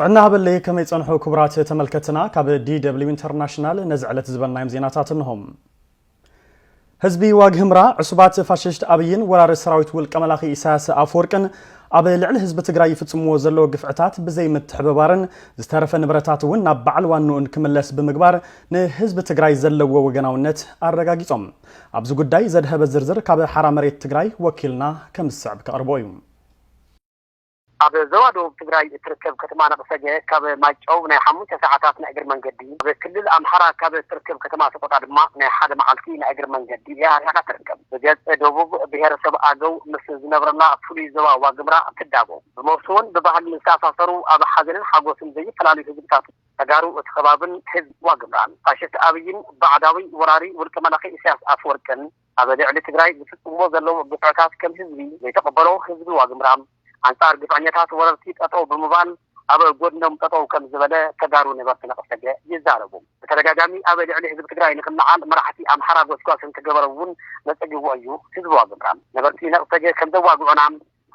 ጥዕና ሃበለይ፣ ከመይ ጸንሑ ክቡራት ተመልከትና? ካብ ዲ ደብሊው ኢንተርናሽናል ነዚ ዕለት ዝበልናዮም ዜናታት እንሆም። ህዝቢ ዋግ ህምራ ዕሱባት ፋሽስት ኣብይን ወራሪ ሰራዊት ውልቀ መላኺ ኢሳያስ ኣፈወርቅን ኣብ ልዕሊ ህዝቢ ትግራይ ይፍጽምዎ ዘለዉ ግፍዕታት ብዘይ ምትሕብባርን ዝተረፈ ንብረታት እውን ናብ በዓል ዋንኡን ክምለስ ብምግባር ንህዝቢ ትግራይ ዘለዎ ወገናውነት ኣረጋጊጾም። ኣብዚ ጉዳይ ዘድሀበ ዝርዝር ካብ ሓራ መሬት ትግራይ ወኪልና ከም ዝስዕብ ከቕርቦ እዩ። ኣብ ዞባ ደቡብ ትግራይ እትርከብ ከተማ ነቕሰገ ካብ ማይጨው ናይ ሓሙሽተ ሰዓታት ናይ እግሪ መንገዲ፣ ኣብ ክልል ኣምሓራ ካብ እትርከብ ከተማ ሰቆጣ ድማ ናይ ሓደ መዓልቲ ናይ እግሪ መንገዲ እያ ርሒቓ ትርከብ። ብገጽ ደቡብ ብሄረሰብ ኣገው ምስ ዝነብረላ ፍሉይ ዞባ ዋግምራ ትዳጎ። ብመውስቦን ብባህልን ዝተኣሳሰሩ ኣብ ሓዘንን ሓጎስን ዘይፈላለዩ ህዝብታት ተጋሩ እቲ ከባብን ህዝቢ ዋግምራን ፋሽስት ኣብይን ባዕዳዊ ወራሪ ውልቀ መላኺ ኢሳያስ ኣፈወርቅን ኣብ ልዕሊ ትግራይ ዝፍጽምዎ ዘለዉ ግፍዕታት ከም ህዝቢ ዘይተቐበሎ ህዝቢ ዋግምራ ኣንጻር ግፍዐኛታት ወረርቲ ጠጠው ብምባል ኣብ ጎድኖም ጠጠው ከም ዝበለ ተጋሩ ነበርቲ ነቕሰገ ይዛረቡ። ብተደጋጋሚ ኣብ ልዕሊ ህዝቢ ትግራይ ንክለዓል መራሕቲ ኣምሓራ ጎስጓስ እንትገበረ እውን ነጸጊዎ እዩ ህዝቢ ዋግምራ። ነበርቲ ነቕሰገ ከም ዘዋግዑና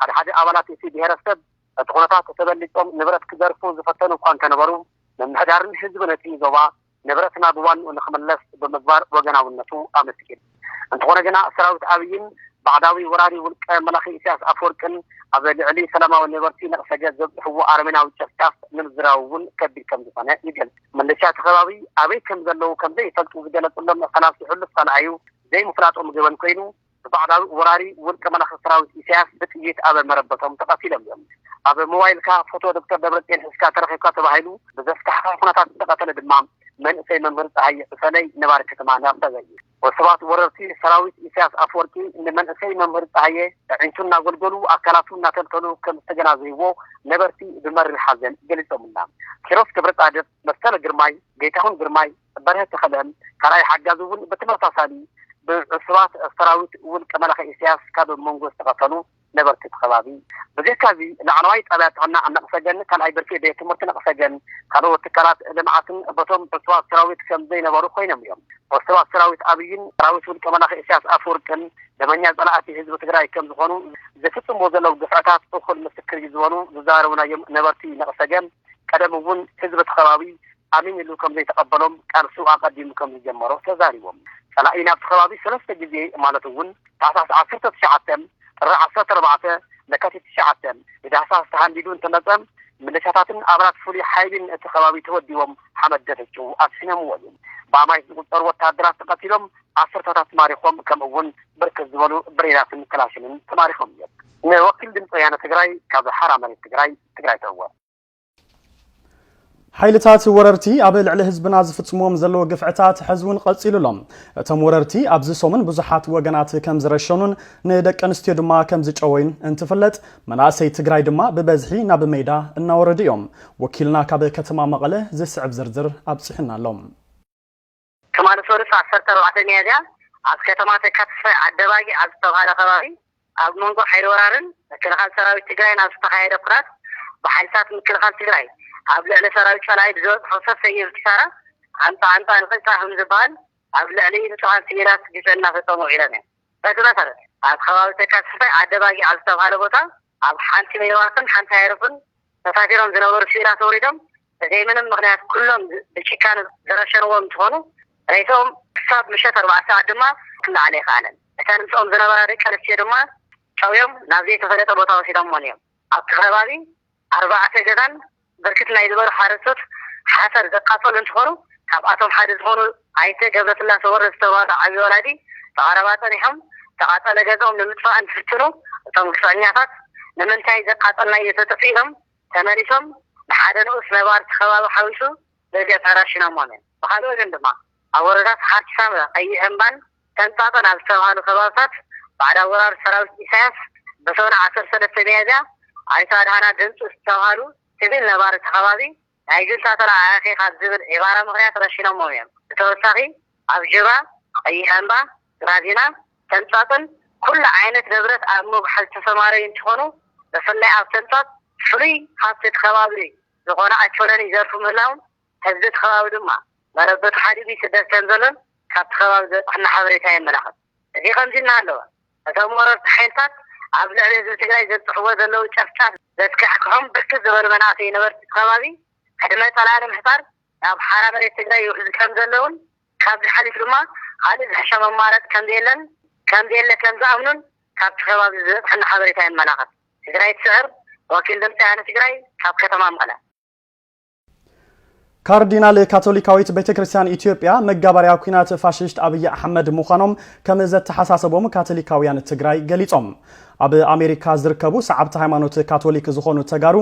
ሓደ ሓደ ኣባላት እቲ ብሄረሰብ እቲ ኩነታት ተበሊጾም ንብረት ክዘርፉ ዝፈተኑ እኳ እንተነበሩ ምምሕዳርን ህዝቢ ነቲ ዞባ ንብረትና ብዋንኡ ንክምለስ ብምግባር ወገናውነቱ ኣመስኪሩ። እንተኾነ ግና ሰራዊት ኣብይን ባዕዳዊ ወራሪ ውልቀ መላኺ ኢሳያስ ኣፈወርቅን ኣብ ልዕሊ ሰላማዊ ነበርቲ ነቕሰገ ዘብፅሕዎ ኣረሜናዊ ጨፍጫፍ ንምዝራቡ እውን ከቢድ ከም ዝኾነ ይገልጽ። ምልሻ እቲ ከባቢ ኣበይ ከም ዘለዉ ከም ዘይፈልጡ ዝገለጹሎም ፈላሲ ሕሉፍ ካልኣዩ ዘይምፍላጦም ገበን ኮይኑ ብባዕዳዊ ወራሪ ውልቀ መላኺ ሰራዊት ኢሳያስ ብጥይት ኣብ መረበቶም ተቐቲሎም እዮም። ኣብ ሞባይልካ ፎቶ ዶክተር ደብረጽዮን ሒዝካ ተረኺብካ ተባሂሉ ብዘስካሕክሕ ኩነታት ዝተቐተለ ድማ መንእሰይ መምህር ጸሃየ ዕሰለይ ነባሪ ከተማ ነቕሰገ እዩ። ወስባት ወረርቲ ሰራዊት ኢሳያስ ኣፈወርቂ ንመንእሰይ መምህር ጸሃየ ኣዒንቱ እናጎልጎሉ ኣካላቱ እናተልተሉ ከም ዝተገናዘብዎ ነበርቲ ብመሪር ሓዘን ገሊጾምልና። ኪሮስ ገብረጻድቕ፣ መሰለ ግርማይ፣ ጌታሁን ግርማይ፣ በርሀ ተኸለ፣ ካልኣይ ሓጋዚ እውን ብተመሳሳሊ ብዕሱባት ሰራዊት ውልቀ መላኺ ኢሳያስ ካብ መንጎ ዝተቐተሉ ነበርቲ እቲ ከባቢ። ብጀካ እዚ ላዕለዋይ ጣብያ ጥዕና ነቕሰገን ካልኣይ ብርኪ ቤት ትምህርቲ ነቕሰገን ካልኦት ትካላት ልምዓትን በቶም ዕሱባት ሰራዊት ከም ዘይነበሩ ኮይኖም እዮም። ዕሱባት ሰራዊት ኣብይን ሰራዊት ውልቀ መላኺ ኢሳያስ ኣፈወርቅን ደመኛ ጸላእቲ ህዝቢ ትግራይ ከም ዝኾኑ ዝፍጽምዎ ዘለዉ ግፍዕታት እኹል ምስክር እዩ ዝበሉ ዝዛረቡ ናዮም ነበርቲ ነቕሰገን ቀደም እውን ህዝቢ እቲ ከባቢ ኣሚንሉ ከም ዘይተቐበሎም ቃልሱ ኣቐዲሙ ከም ዝጀመሮ ተዛሪቦም። ጸላኢ ናብቲ ከባቢ ሰለስተ ግዜ ማለት እውን ታሕሳስ ዓሰርተ ትሽዓተ፣ ጥሪ ዓሰርተ ኣርባዕተ፣ ለካቲት ትሽዓተ ንዳህሳስ ተሃንዲዱ እንተመጸ ምልሻታትን ኣባላት ፍሉይ ሓይሊን እቲ ከባቢ ተወዲቦም ሓመድ ደፈጭው ኣስሒኖምዎ እዮም። ብኣማይት ዝቁጸሩ ወታደራት ተቐቲሎም ዓሰርተታት ማሪኾም ከምኡ እውን ብርክት ዝበሉ ብሬናትን ክላሽንን ተማሪኾም እዮም። ንወኪል ድምፂ ወያነ ትግራይ ካብ ሓራ መሬት ትግራይ፣ ትግራይ ተወ። ሓይልታት ወረርቲ ኣብ ልዕሊ ህዝብና ዝፍጽምዎም ዘለዉ ግፍዕታት ሕዚ እውን ቀጺሉ ኣሎ። እቶም ወረርቲ ኣብዚ ሰሙን ብዙሓት ወገናት ከም ዝረሸኑን ንደቂ ኣንስትዮ ድማ ከም ዝጨወዩን እንትፍለጥ፣ መናእሰይ ትግራይ ድማ ብበዝሒ ናብ ሜዳ እናወረዱ እዮም። ወኪልና ካብ ከተማ መቐለ ዝስዕብ ዝርዝር ኣብጺሑና ኣሎ። ትማሊ ሰሉስ ዓሰርተ ኣርባዕተ ሚያዝያ ኣብ ከተማ ተካትፈ ዓደባጊ ኣብ ዝተባህለ ከባቢ ኣብ መንጎ ሓይሊ ወራርን ምክልኻል ሰራዊት ትግራይን ኣብ ዝተኻየደ ኩናት ብሓይልታት ምክልኻል ትግራይ ኣብ ልዕሊ ሰራዊት ጸላኢ ብዝበፅሖ ሰፊሕ ክሳራ ኣንፃ ኣንፃ ንቕንፃ ከም ዝበሃል ኣብ ልዕሊ ንፁሃን ሲቪላት ግፍዒ እናፈፀሙ ውዒሎም እዮም። በዚ መሰረት ኣብ ከባቢ ተካስፈ ዓደባጊ ኣብ ዝተባሃለ ቦታ ኣብ ሓንቲ ሚኒባስን ሓንቲ ሃይሩፍን ተሳፊሮም ዝነበሩ ሲቪላት ወሪዶም ብዘይ ምንም ምኽንያት ኩሎም ብጭካነ ዝረሸንዎም እንትኾኑ ሬስኦም ክሳብ ምሸት ኣርባዕተ ሰዓት ድማ ክለዓል ኣይከኣለን። እተን ምስኦም ዝነበራ ደቂ ኣንስትዮ ድማ ጨውዮም ናብ ዘይተፈለጠ ቦታ ወሲዶሞን እዮም። ኣብቲ ከባቢ ኣርባዕተ ገዛን ብርክት ናይ ዝበሉ ሓረስቶት ሓሰር ዘቃጸሉ እንትኾኑ ካብኣቶም ሓደ ዝኾኑ ኣይተ ገብረስላሴ ወረ ዝተባህሉ ዓብዪ ወላዲ ብቐረባ ጸኒሖም ተቓጸለ ገዛኦም ንምጥፋእ እንትፍትኑ እቶም ግፍዐኛታት ንምንታይ ዘቃጸልናዮ ተጥፍኡ ኢሎም ተመሊሶም ንሓደ ንኡስ ነባርቲ ከባቢ ሓዊሱ በዚኦም ተራሽኖሞም እዮም። ብኻልእ ወገን ድማ ኣብ ወረዳታት ሓርሲ ሳምረ፣ ቀይሕ እምባን ተንጻጸን ኣብ ዝተባህሉ ከባብታት ባዕዳዊ ወራር ሰራዊት ኢሳያስ ብሰሙን ዓሰርተ ሰለስተ ሚያዝያ ኣይተ ኣድሃና ድምፂ ዝተባህሉ ሲቪል ነባሪ እቲ ከባቢ ናይ ጁንታ ተለኣኣኺ ካብ ዝብል ዒባራ ምኽንያት ረሺኖሞም እዮም። ብተወሳኺ ኣብ ጅባ፣ ቀይሕ እምባ፣ ግራዚና፣ ተንጻጽን ኩሉ ዓይነት ንብረት ኣብ ምጉሓል ዝተሰማረዩ እንትኾኑ ብፍላይ ኣብ ተንጻጽ ፍሉይ ሃፍቲ እቲ ከባቢ ዝኾነ ኣቾለኒ ይዘርፉ ምህላዎም ህዝቢ እቲ ከባቢ ድማ መረበቱ ሓዲጉ ይስደድ ከም ዘሎን ካብቲ ከባቢ ዝበፅሐና ሓበሬታ የመላኽት። እዚ ከምዚ እናሃለወ እቶም ወረርቲ ሓይልታት ኣብ ልዕሊ ህዝቢ ትግራይ ዘብፅሕዎ ዘለዉ ጨፍጫፍ ዘስካሕክሖም ብርክት ዝበሉ መናእሰይ ነበርቲ እቲ ከባቢ ዕድመ ፀላኢ ንምሕፃር ናብ ሓራ መሬት ትግራይ ይውሕዙ ከም ዘለውን ካብዚ ሓሊፉ ድማ ካልእ ዝሕሸ መማረፂ ከም ዘየለን ከም ዘየለ ከም ዝኣምኑን ካብቲ ከባቢ ዝበፅሐና ሓበሬታ የመላኽት። ትግራይ ትስዕር፣ ወኪል ድምፂ ወያነ ትግራይ ካብ ከተማ መቐለ። ካርዲናል ካቶሊካዊት ቤተ ክርስቲያን ኢትዮጵያ መጋበርያ ኲናት ፋሽስት ኣብይ ኣሕመድ ምዃኖም ከም ዘተሓሳሰቦም ካቶሊካውያን ትግራይ ገሊጾም። ኣብ ኣሜሪካ ዝርከቡ ሰዓብቲ ሃይማኖት ካቶሊክ ዝኾኑ ተጋሩ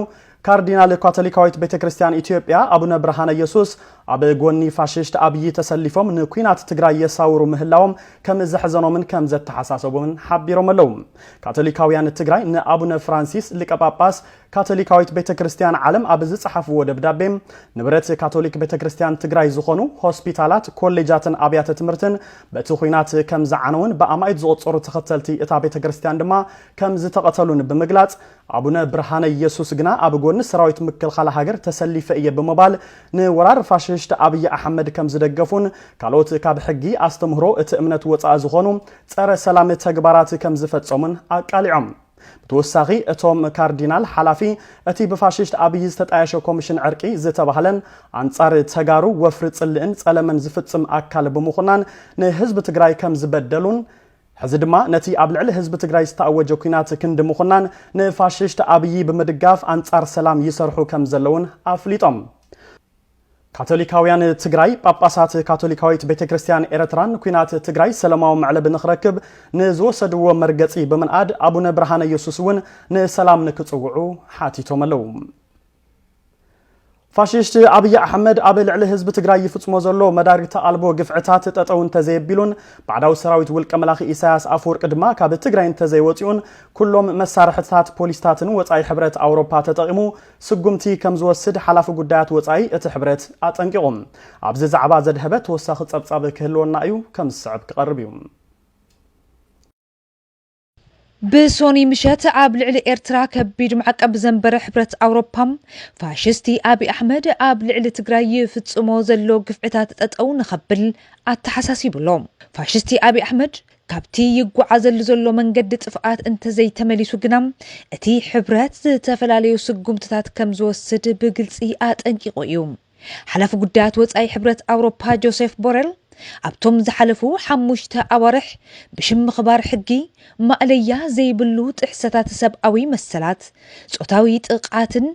ካርዲናል ካቶሊካዊት ቤተ ክርስቲያን ኢትዮጵያ ኣቡነ ብርሃነ ኢየሱስ ኣብ ጎኒ ፋሽስት ኣብይ ተሰሊፎም ንኲናት ትግራይ የሳውሩ ምህላዎም ከም ዘሕዘኖምን ከም ዘተሓሳሰቦምን ሓቢሮም ኣለዉ። ካቶሊካውያን ትግራይ ንኣቡነ ፍራንሲስ ሊቀ ጳጳስ ካቶሊካዊት ቤተ ክርስቲያን ዓለም ኣብ ዝጸሓፍዎ ደብዳቤ፣ ንብረት ካቶሊክ ቤተ ክርስቲያን ትግራይ ዝኾኑ ሆስፒታላት፣ ኮሌጃትን ኣብያተ ትምህርትን በቲ ኲናት ከም ዝዓነውን ብኣማኢት ዝቑጸሩ ተኸተልቲ እታ ቤተ ክርስቲያን ድማ ከም ዝተቐተሉን ብምግላጽ፣ ኣቡነ ብርሃነ ኢየሱስ ግና ኣብ ጎኒ ሰራዊት ምክልኻል ሃገር ተሰሊፈ እየ ብምባል ንወራር ፋሽስት ኣብይ ኣሕመድ ከም ዝደገፉን ካልኦት ካብ ሕጊ ኣስተምህሮ እቲ እምነት ወጻኢ ዝኾኑ ጸረ ሰላም ተግባራት ከም ዝፈጸሙን ኣቃሊዖም። ብተወሳኺ እቶም ካርዲናል ሓላፊ እቲ ብፋሽስት ኣብይ ዝተጣየሸ ኮሚሽን ዕርቂ ዝተባህለን ኣንጻር ተጋሩ ወፍሪ ጽልእን ጸለመን ዝፍጽም ኣካል ብምኹናን ንህዝቢ ትግራይ ከም ዝበደሉን ሕዚ ድማ ነቲ ኣብ ልዕሊ ህዝቢ ትግራይ ዝተኣወጀ ኲናት ክንዲ ምኹናን ንፋሽስት ኣብይ ብምድጋፍ ኣንጻር ሰላም ይሰርሑ ከም ዘለውን ኣፍሊጦም። ካቶሊካውያን ትግራይ ጳጳሳት ካቶሊካዊት ቤተ ክርስቲያን ኤርትራን ኲናት ትግራይ ሰላማዊ መዕለቢ ንኽረክብ ንዝወሰድዎ መርገጺ ብምንኣድ ኣቡነ ብርሃነ ኢየሱስ እውን ንሰላም ንክጽውዑ ሓቲቶም ኣለዉ። ፋሽስት ኣብይ ኣሕመድ ኣብ ልዕሊ ህዝቢ ትግራይ ይፍጽሞ ዘሎ መዳርግቲ ኣልቦ ግፍዕታት ጠጠው እንተዘየቢሉን ባዕዳዊ ሰራዊት ውልቀ መላኺ ኢሳያስ ኣፈወርቂ ድማ ካብ ትግራይ እንተዘይወፂኡን ኩሎም መሳርሕትታት ፖሊስታትን ወፃኢ ሕብረት ኣውሮፓ ተጠቒሙ ስጉምቲ ከም ዝወስድ ሓላፊ ጉዳያት ወፃኢ እቲ ሕብረት ኣጠንቂቑ። ኣብዚ ዛዕባ ዘድሀበ ተወሳኺ ፀብፃብ ክህልወና እዩ፣ ከም ዝስዕብ ክቐርብ እዩ። ብሶኒ ምሸት ኣብ ልዕሊ ኤርትራ ከቢድ ማዕቀብ ዘንበረ ሕብረት ኣውሮፓ ፋሽስቲ ኣብይ ኣሕመድ ኣብ ልዕሊ ትግራይ ይፍጽሞ ዘሎ ግፍዕታት ጠጠው ንኸብል ኣተሓሳሲቡ ኣሎ። ፋሽስቲ ኣብይ ኣሕመድ ካብቲ ይጓዓዘሉ ዘሎ መንገዲ ጥፍኣት እንተዘይተመሊሱ ግና እቲ ሕብረት ዝተፈላለዩ ስጉምትታት ከም ዝወስድ ብግልጺ ኣጠንቂቑ እዩ። ሓላፊ ጉዳያት ወጻኢ ሕብረት ኣውሮፓ ጆሴፍ ቦረል ኣብቶም ዝሓለፉ ሓሙሽተ ኣዋርሕ ብሽም ምኽባር ሕጊ ማእለያ ዘይብሉ ጥሕሰታት ሰብኣዊ መሰላት፣ ጾታዊ ጥቕዓትን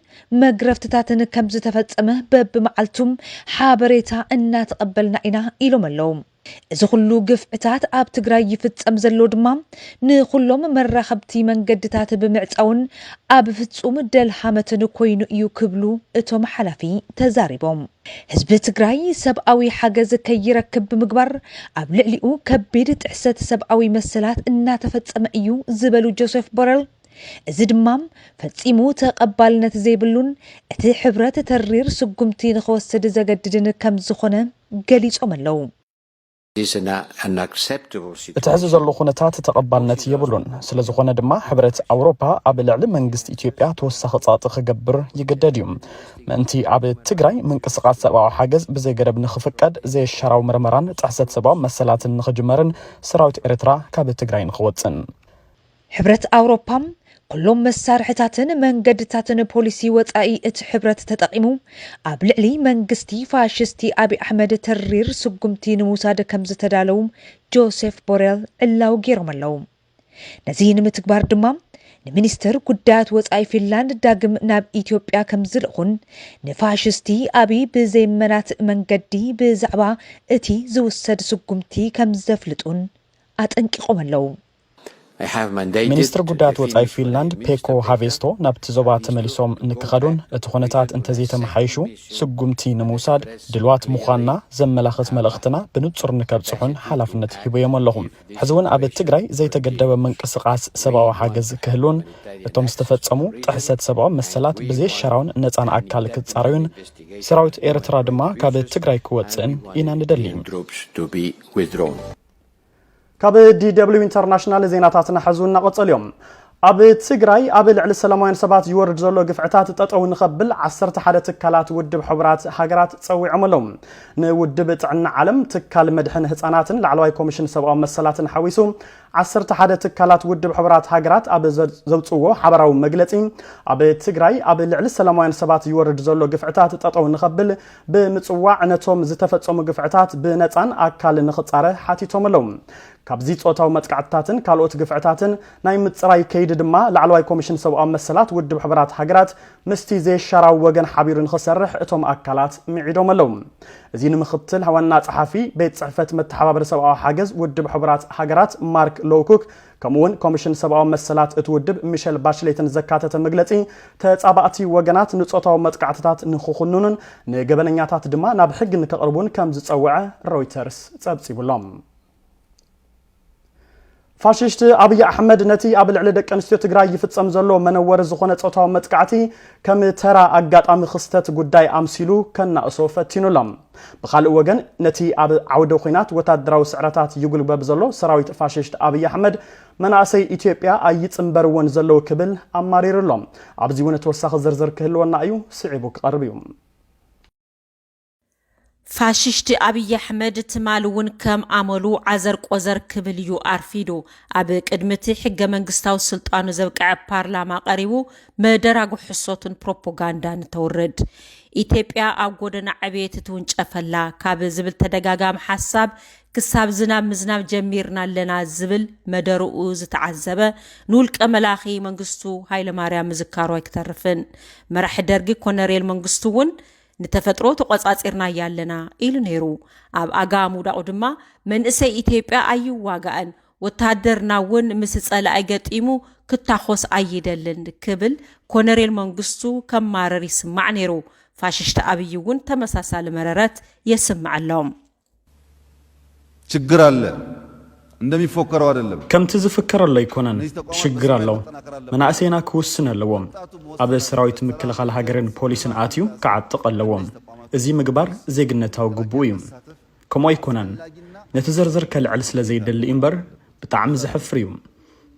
መግረፍትታትን ከም ዝተፈጸመ በብመዓልቱ ሓበሬታ እናተቐበልና ኢና ኢሎም ኣለዉ። እዚ ኩሉ ግፍዕታት ኣብ ትግራይ ይፍጸም ዘሎ ድማ ንኹሎም መራኸብቲ መንገድታት ብምዕጻውን ኣብ ፍጹም ደልሃመትን ኮይኑ እዩ ክብሉ እቶም ሓላፊ ተዛሪቦም። ህዝቢ ትግራይ ሰብኣዊ ሓገዝ ከይረክብ ብምግባር ኣብ ልዕሊኡ ከቢድ ጥሕሰት ሰብኣዊ መሰላት እናተፈጸመ እዩ ዝበሉ ጆሴፍ ቦረል፣ እዚ ድማ ፈጺሙ ተቐባልነት ዘይብሉን እቲ ሕብረት ተሪር ስጉምቲ ንኽወስድ ዘገድድን ከም ዝኾነ ገሊጾም ኣለዉ። እቲ ሕዚ ዘሎ ኩነታት ተቐባልነት የብሉን። ስለዝኾነ ድማ ሕብረት ኣውሮፓ ኣብ ልዕሊ መንግስቲ ኢትዮጵያ ተወሳኺ ጸቕጢ ክገብር ይግደድ እዩ። ምእንቲ ኣብ ትግራይ ምንቅስቓስ ሰብኣዊ ሓገዝ ብዘይገደብ ንኽፍቀድ፣ ዘየሻራዊ መርመራን ጥሕሰት ሰብኣዊ መሰላትን ንኽጅመርን ሰራዊት ኤርትራ ካብ ትግራይ ንኽወፅእን። ሕብረት ኣውሮፓ ኩሎም መሳርሕታትን መንገድታትን ፖሊሲ ወጻኢ እቲ ሕብረት ተጠቒሙ ኣብ ልዕሊ መንግስቲ ፋሽስቲ ኣብይ ኣሕመድ ተሪር ስጉምቲ ንምውሳድ ከም ዝተዳለዉ ጆሴፍ ቦሬል ዕላዊ ገይሮም ኣለዉ። ነዚ ንምትግባር ድማ ንሚኒስትር ጉዳያት ወጻኢ ፊንላንድ ዳግም ናብ ኢትዮጵያ ከም ዝልእኹን ንፋሽስቲ ኣብይ ብዘይመናትእ መንገዲ ብዛዕባ እቲ ዝውሰድ ስጉምቲ ከም ዘፍልጡን ኣጠንቂቖም ኣለዉ። ሚኒስትር ጉዳያት ወጻኢ ፊንላንድ ፔኮ ሃቬስቶ ናብቲ ዞባ ተመሊሶም ንክኸዱን እቲ ኩነታት እንተዘይተመሓይሹ ስጉምቲ ንምውሳድ ድልዋት ምዃንና ዘመላኽት መልእኽትና ብንጹር ንከብጽሑን ሓላፍነት ሂበዮም ኣለኹ። ሕዚ እውን ኣብ ትግራይ ዘይተገደበ ምንቅስቓስ ሰብኣዊ ሓገዝ ክህሉን እቶም ዝተፈጸሙ ጥሕሰት ሰብኣዊ መሰላት ብዘየሻራውን ነጻን ኣካል ክጻረዩን ሰራዊት ኤርትራ ድማ ካብ ትግራይ ክወጽእን ኢና ንደሊ። ካብ ዲ ደብሊው ኢንተርናሽናል ዜናታትና ሕዚ እናቐጸሉ እዮም። ኣብ ትግራይ ኣብ ልዕሊ ሰላማውያን ሰባት ይወርድ ዘሎ ግፍዕታት ጠጠው ንኸብል ዓሰርተ ሓደ ትካላት ውድብ ሕቡራት ሃገራት ጸዊዖም ኣለዉ። ንውድብ ጥዕና ዓለም፣ ትካል መድሕን ህጻናትን ላዕለዋይ ኮሚሽን ሰብኣዊ መሰላትን ሓዊሱ ዓሰርተ ሓደ ትካላት ውድብ ሕቡራት ሃገራት ኣብ ዘ-፣ ዘውፅዎ ሓበራዊ መግለፂ፣ ኣብ ትግራይ ኣብ ልዕሊ ሰላማውያን ሰባት ይወርድ ዘሎ ግፍዕታት ጠጠው ንኸብል ብምፅዋዕ፣ ነቶም ዝተፈጸሙ ግፍዕታት ብነፃን ኣካል ንኽፃረ ሓቲቶም ኣለዉ። ካብዚ ጾታዊ መጥቃዕትታትን ካልኦት ግፍዕታትን ናይ ምፅራይ ከይዲ ድማ ላዕለዋይ ኮሚሽን ሰብኣዊ መሰላት ውድብ ሕቡራት ሃገራት ምስቲ ዘይሻራዊ ወገን ሓቢሩ ንኽሰርሕ እቶም ኣካላት ምዒዶም ኣለዉ። እዚ ንምኽትል ዋና ጸሓፊ ቤት ጽሕፈት መተሓባበሪ ሰብኣዊ ሓገዝ ውድብ ሕቡራት ሃገራት ማርክ ሎውኩክ፣ ከምኡውን ኮሚሽን ሰብኣዊ መሰላት እቲ ውድብ ሚሸል ባሽሌትን ዘካተተ መግለጺ፣ ተጻባእቲ ወገናት ንጾታዊ መጥቃዕትታት ንኽኹንኑን ንገበነኛታት ድማ ናብ ሕጊ ንከቕርቡን ከም ዝጸውዐ ሮይተርስ ጸብጺቡሎም። ፋሽስት ኣብይ ኣሕመድ ነቲ ኣብ ልዕሊ ደቂ ኣንስትዮ ትግራይ ይፍጸም ዘሎ መነወሪ ዝኾነ ጾታዊ መጥቃዕቲ ከም ተራ ኣጋጣሚ ክስተት ጉዳይ ኣምሲሉ ከናእሶ ፈቲኑ ኣሎ። ብኻልእ ወገን፣ ነቲ ኣብ ዓውደ ኲናት ወታደራዊ ስዕረታት ይጉልበብ ዘሎ ሰራዊት ፋሽስት ኣብይ ኣሕመድ መናእሰይ ኢትዮጵያ ኣይጽንበርዎን ዘለዉ ክብል ኣማሪሩ ኣሎ። ኣብዚ እውን ተወሳኺ ዝርዝር ክህልወና እዩ፣ ስዒቡ ክቐርብ እዩ። ፋሽስት ኣብይ ኣሕመድ ትማል እውን ከም ኣመሉ ዓዘር ቆዘር ክብል እዩ ኣርፊዱ። ኣብ ቅድሚ እቲ ሕገ መንግስታዊ ስልጣኑ ዘብቅዐ ፓርላማ ቀሪቡ መደራጉ ሕሶትን ፕሮፓጋንዳን ተውርድ። ኢትዮጵያ ኣብ ጎደና ዕብየት ትውንጨፈላ ካብ ዝብል ተደጋጋሚ ሓሳብ ክሳብ ዝናብ ምዝናብ ጀሚርና ኣለና ዝብል መደርኡ ዝተዓዘበ ንውልቀ መላኺ መንግስቱ ሃይለማርያም ምዝካሩ ኣይክተርፍን። መራሒ ደርጊ ኮነሬል መንግስቱ እውን ንተፈጥሮ ተቆጻጺርናያ ኣለና ኢሉ ነይሩ። ኣብ ኣጋ ምውዳቑ ድማ መንእሰይ ኢትዮጵያ ኣይዋጋእን፣ ወተሃደርና እውን ምስ ጸላኢ ገጢሙ ክታኾስ ኣይደልን ክብል ኮነሬል መንግስቱ ከማርር ይስማዕ ነይሩ። ፋሽስት ኣብይ እውን ተመሳሳሊ መረረት የስምዐሎም። ችግር አለ፣ እንደሚፎከረው አይደለም። ከምቲ ዝፍከረሉ ኣይኮነን፣ ሽግር ኣሎ። መናእሰይና ክውስን ኣለዎም። ኣብ ሰራዊት ምክልኻል ሃገርን ፖሊስን ኣትዩ ክዓጥቕ ኣለዎም። እዚ ምግባር ዜግነታዊ ግቡእ እዩ። ከምኡ ኣይኮነን። ነቲ ዝርዝር ከልዕል ስለ ዘይደሊ እምበር ብጣዕሚ ዘሕፍር እዩ።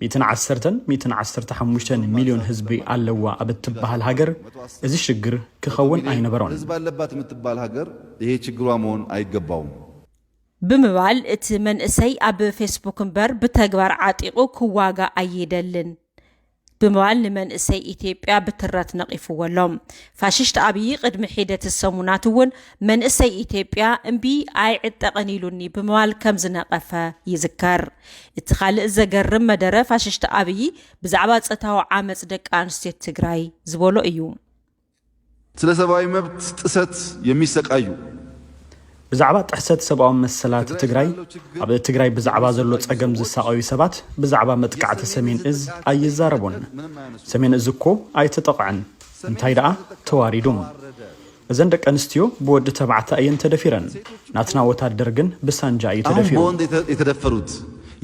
ሚእትን ዓሰርተን ሚእትን ዓሰርተ ሓሙሽተን ሚልዮን ህዝቢ ኣለዋ ኣብ እትበሃል ሃገር እዚ ሽግር ክኸውን ኣይነበሮን። ህዝብ ኣለባት የምትባል ሃገር ይሄ ችግሯ መሆን ኣይገባውም። ብምባል እቲ መንእሰይ ኣብ ፌስቡክ እምበር ብተግባር ዓጢቑ ክዋጋእ ኣይደልን ብምባል ንመንእሰይ ኢትዮጵያ ብትረት ነቒፍዎ ኣሎ። ፋሽስት ኣብይ ቅድሚ ሒደት ሰሙናት እውን መንእሰይ ኢትዮጵያ እምቢ ኣይዕጠቕን ኢሉኒ ብምባል ከም ዝነቐፈ ይዝከር። እቲ ካልእ ዘገርም መደረ ፋሽስት ኣብይ ብዛዕባ ጾታዊ ዓመጽ ደቂ ኣንስትዮ ትግራይ ዝበሎ እዩ። ስለ ሰብኣዊ መብት ጥሰት የሚሰቃዩ ብዛዕባ ጥሕሰት ሰብኣዊ መሰላት ትግራይ ኣብ ትግራይ ብዛዕባ ዘሎ ጸገም ዝሳቐዩ ሰባት ብዛዕባ መጥቃዕቲ ሰሜን እዝ ኣይዛረቡን። ሰሜን እዝ እኮ ኣይተጠቕዐን፣ እንታይ ደኣ ተዋሪዱ። እዘን ደቂ ኣንስትዮ ብወዲ ተባዕታይ እየን ተደፊረን፣ ናትና ወታደር ግን ብሳንጃ እዩ አሁን ተደፊሩ። ቦንድ የተ- የተደፈሩት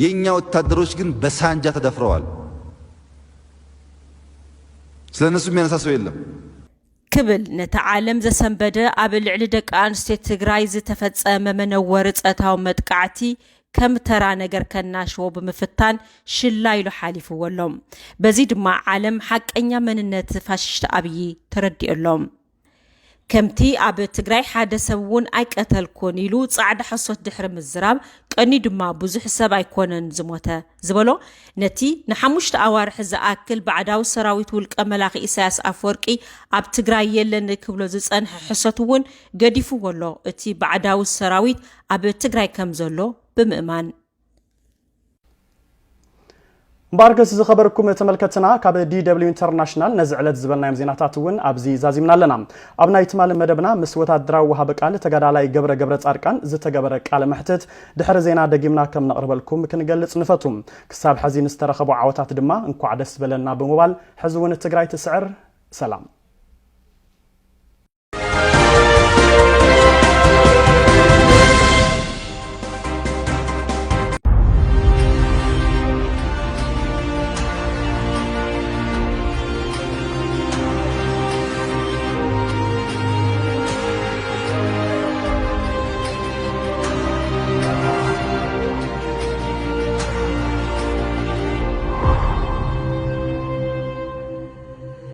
የእኛ ወታደሮች ግን በሳንጃ ተደፍረዋል። ስለ እነሱ የሚያነሳ ሰው የለም። ክብል ነቲ ዓለም ዘሰንበደ ኣብ ልዕሊ ደቂ ኣንስትዮ ትግራይ ዝተፈጸመ መነወሪ ጾታዊ መጥቃዕቲ ከም ተራ ነገር ከናሽዎ ብምፍታን ሽላ ኢሉ ሓሊፍዎ ኣሎ። በዚ ድማ ዓለም ሓቀኛ መንነት ፋሽስት ኣብይ ተረዲኡ ኣሎ። ከምቲ ኣብ ትግራይ ሓደ ሰብ እውን ኣይቀተልኩን ኢሉ ጻዕዳ ሕሶት ድሕሪ ምዝራብ ቀኒ ድማ ብዙሕ ሰብ ኣይኮነን ዝሞተ ዝበሎ ነቲ ንሓሙሽተ ኣዋርሕ ዝኣክል ባዕዳዊ ሰራዊት ውልቀ መላኺ ኢሳያስ ኣፈወርቂ ኣብ ትግራይ የለን ክብሎ ዝጸንሐ ሕሶት እውን ገዲፍዎ ኣሎ። እቲ ባዕዳዊ ሰራዊት ኣብ ትግራይ ከም ዘሎ ብምእማን። እምበኣርከስ ዝኸበርኩም ተመልከትና ካብ ዲ ደብሊው ኢንተርናሽናል ነዚ ዕለት ዝበልናዮም ዜናታት እውን ኣብዚ ዛዚምና ኣለና። ኣብ ናይ ትማሊ መደብና ምስ ወታደራዊ ወሃቢ ቃል ተጋዳላይ ገብረ ገብረ ጻድቃን ዝተገበረ ቃለ መሕትት ድሕሪ ዜና ደጊምና ከም ነቕርበልኩም ክንገልጽ ንፈቱ። ክሳብ ሕዚ ንዝተረኸቡ ዓወታት ድማ እንኳዕ ደስ በለና ብምባል ሕዚ እውን ትግራይ ትስዕር። ሰላም።